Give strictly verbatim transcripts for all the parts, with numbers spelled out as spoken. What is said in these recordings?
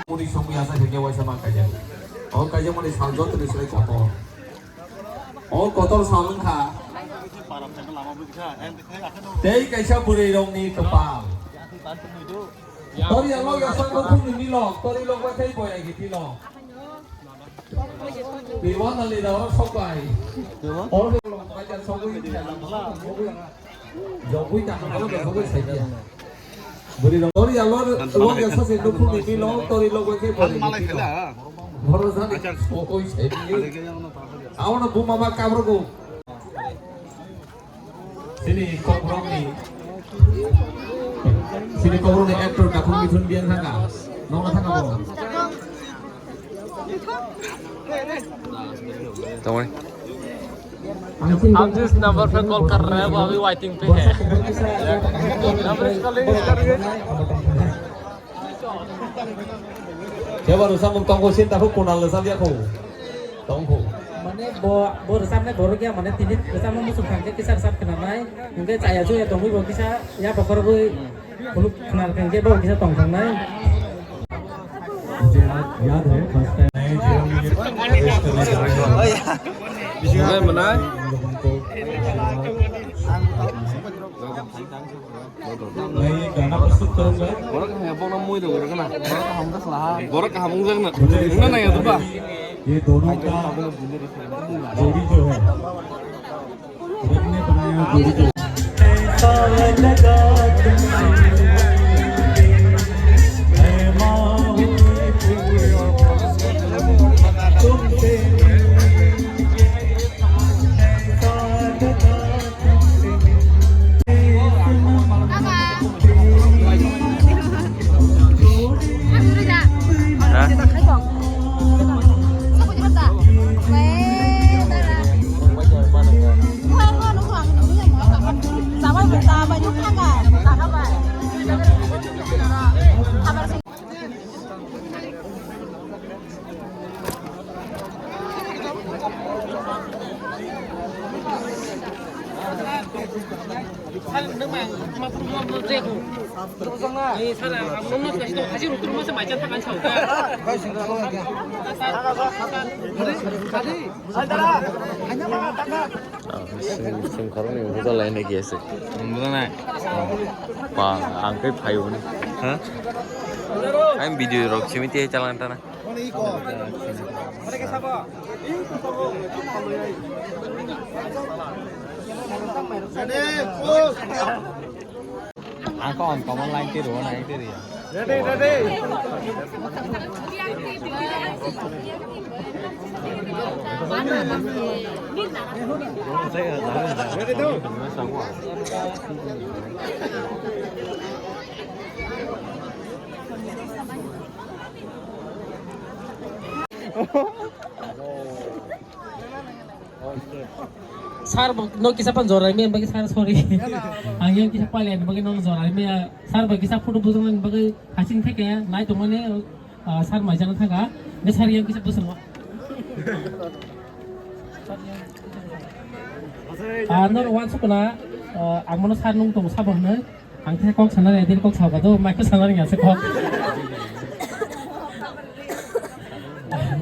Muni songwi asa khe waisa ma kaijak. O kaijak mani sal joto ni srai kotor. O kotor sal wngkha. Tei kaisa bwrwi rokni kwpal. Tori ya log ya sang ko phung ni log, tori log ba tei boya giti log. Biwana lida oro sok bai. Oro log bai jan sok bai. Jogwi ta hangkalo jogwi sai dia. Bwrwi rok tori ya log, log ya sok se ko phung ni log, tori log bai tei boya giti log. Boro jani sok bai sai dia. Aono buma ma kabrogo. Sini kokrokni, sini kokrokni actor Dakhung Mithun Biang thangkha. Nongna thangkha bo. Tongwi. हम जिस नंबर पे कॉल कर रहे हैं, वो अभी वेटिंग पे है। नंबर इसका लेंगे। Kebo rwchapmung tongo, sini takhuk Kunal rwchapya kho. Tong kho. Mane bo, bo rwchapnai borok ya, mane tini rwchapma muchung thangkhe kisa rwchap khwnanai. Hwnkhe chaya chuya tongwi bo kisa ya bokhorogwi khuluk khwnar hwnkhe bo kisa tong thangnai. मुझे याद, याद है first time मैं जीवन में ये पेश करने जा रहा हूँ। Nai manai. मैं ये गाना प्रस्तुत करूंगा। Borok kaham ya, borok mui dong, borok na. Borok kaham wngkha na. Borok kaham wngkha na. Wngna nai ya, ba? ये दोनों का जोड़ी जो है, रब ने बनाया जोड़ी जो है। Sim, sim khoroknwi buja laina khe se. Buja nai. Ba, ang khe phai hwnwi. Ha? Ang video rok simi tei chalangtana. Ang kok ang common line twi rwo na, ang twi rwo. Ready, ready. Ready, do. Sir, bo, no kisa pan jorai mi, bagi sir, sorry. Ang yang kisa pali, bagi no jorai mi, sir, bagi kisa photo bujang, bagi haching theke, nai to mane, ah, sir, mai jana thaka, be sir yang kisa busang wa. Ah, no, wan sukuna, ah, ang mano sir nung tong sabo hwnwi. Ang khe kok sana re, din kok sabo do, mai khe sana ringya se kok.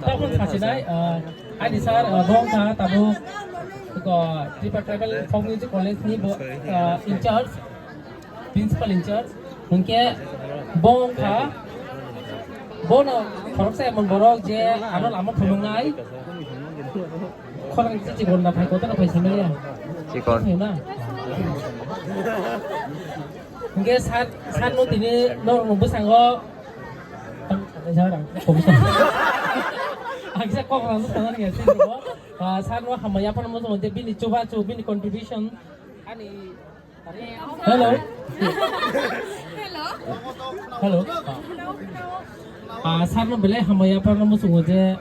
Tabuk sasinai, ah, ani sir, ah, bong kha tabuk, ko, Tripura Tribal Folk Music College ni bo, ah, in charge, principal in charge. Hwnkhe bong kha, bono khoroksa emon borok je ano lama phunuknai. Khorang chichi gonda phai kotor phai simi ya. Chikon. Phai na. Hingke sat, sat no tini norok no bwskango. Ang kisa kok rang bwskango ni ya sini ko. Ah, sat no hamya phano mo bini chuba chu bini contribution ani Hello. Hello. Hello. Ah, sir no belai hambai ya, parno musungo je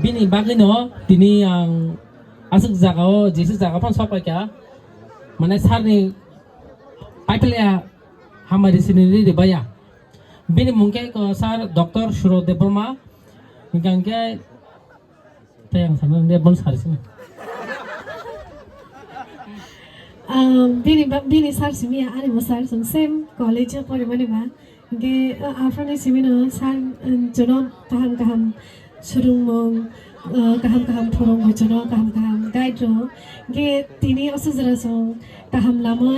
bini bagwi no tini ang aswk jaga o, jesi jaga phan sok paikha. Mane sir ni paipilya hamari sini ri ri baya. Bini mung khe ko sir Doctor Suro Debbarma. Hingkha hingkhe tei ang sana ne bon sar sini. Um, bini ba-, bini sir simi ya, ani bo sir song same college o porimani ba. Hingke, uh, aphano simi no sir, um, jono kaham kaham surungmung, uh, kaham kaham phurung bo jono kaham kaham guide ro. Hingke tini o sujra song kaham lama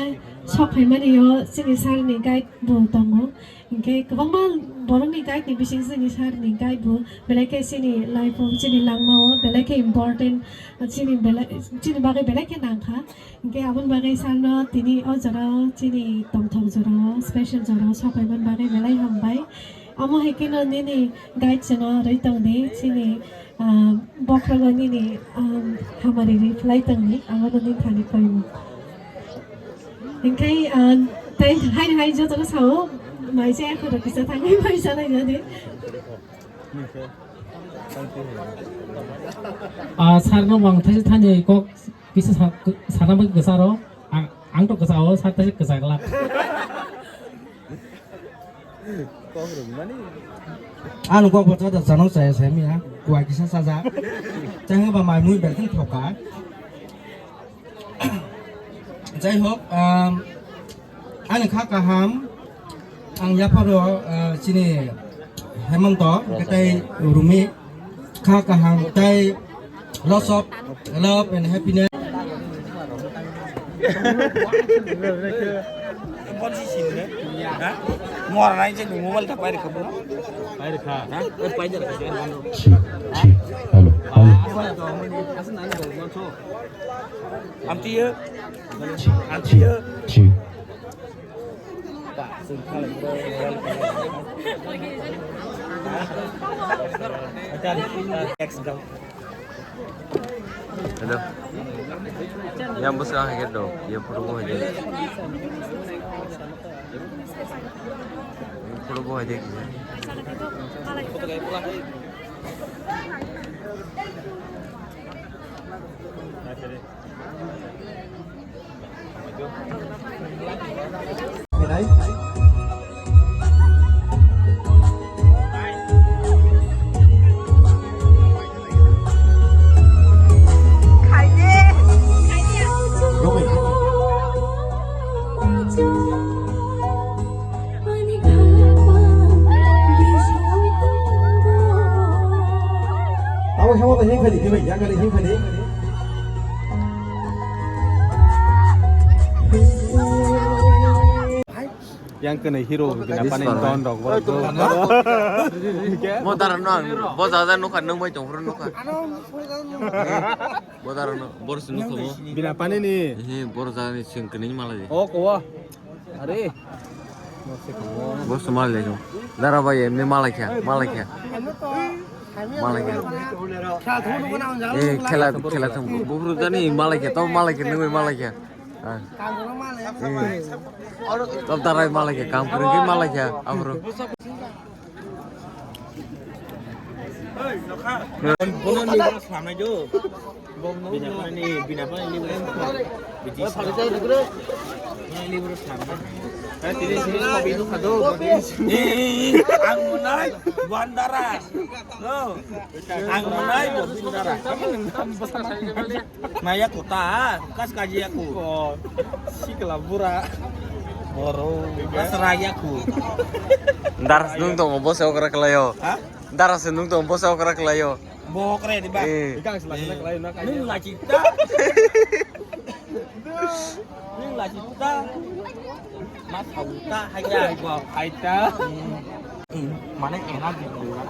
sok phaimani yo chini sir ni guide bo tongo. Hingke kwbangma borokni guide ni bising chini sir ni guide bo belai khe chini life o, chini langma o belai khe important, chini belai, chini bagwi belai khe nangkha. Hingke aboni bagwi sir no tini o jora o chini tongthok jora o special jora o sok phaimani bagwi belai hambai. Omo hai kheno nini guide chwngno rwi tong di, chini, ah, bokhrogo nini, ah, hamari ri phlai tong di, abono nini thani koimo. Hingke, ah, tei haini hai jotono sao, mai se ekhono kisa thangwi mai salai nadi. Ah, sir no mang thaisa thani kok kisa sa-, sana bagwi kwsa ro, ang, ang to kwsa o, sir thaisa kwsa glak. Kok rwmani. Ano kok bwtha da chano chaya saya miya, kuwa kisa sajak. Chaya ba mai mui belting thoka. Jai hok, um, ani kha kaham, ang yapharo, uh, chini Hemanto, tei Rumi, kha kaham, tei lots of love and happiness. Mora nai je mobile ta pairi kha. Pairi kha. Ha? Pairi kha. Chi, chi. Hello, hello. Amtiyo. Chi, chi, chi. Hello. Yang bwskango hai khe do, yang photo bo hai khe. Yang photo bo hai khe. Abo hemo da him khadi, him ya kali him khadi. Yang kene hero bina pani ton rok borok do. Mo dara no ang bo jaga nukha nang bai tong phuru nukha. Bo dara no bor se nukha mo. Bina pani ni. He bor jaga ni sing kene mala de. O ko. Are. Bo se mala de. Dara bai emni mala kya, mala kya. Mala kya. Eh, khela, khela thum. Bo phuru jani mala kya, to mala kya, nang bai mala kya. Ah. Eh. Tok darai malai khe, kam kwrwngwi malai khe, aphuru. Bono ni bono slamnai do. Bini apani, bini apani ni bono slamnai. Biti slamnai. Ni bono slamnai. Eh, tini sini kopi itu kado. Eh, eh, eh, ang monai, bandara. No. Ang monai, bo bandara. Maya kota, kas kaji aku. Oh, sikla bura. Boro, asra aku. Daras nung tong bo se okra kelayo. Ha? Daras nung tong bo se okra kelayo. Bo okra di ba. Eh. Ikang sila sila kelayo na kaji. Nung la cita. Nung la cita. Mas hauta haja. Haita. Hmm. Mane energy pura.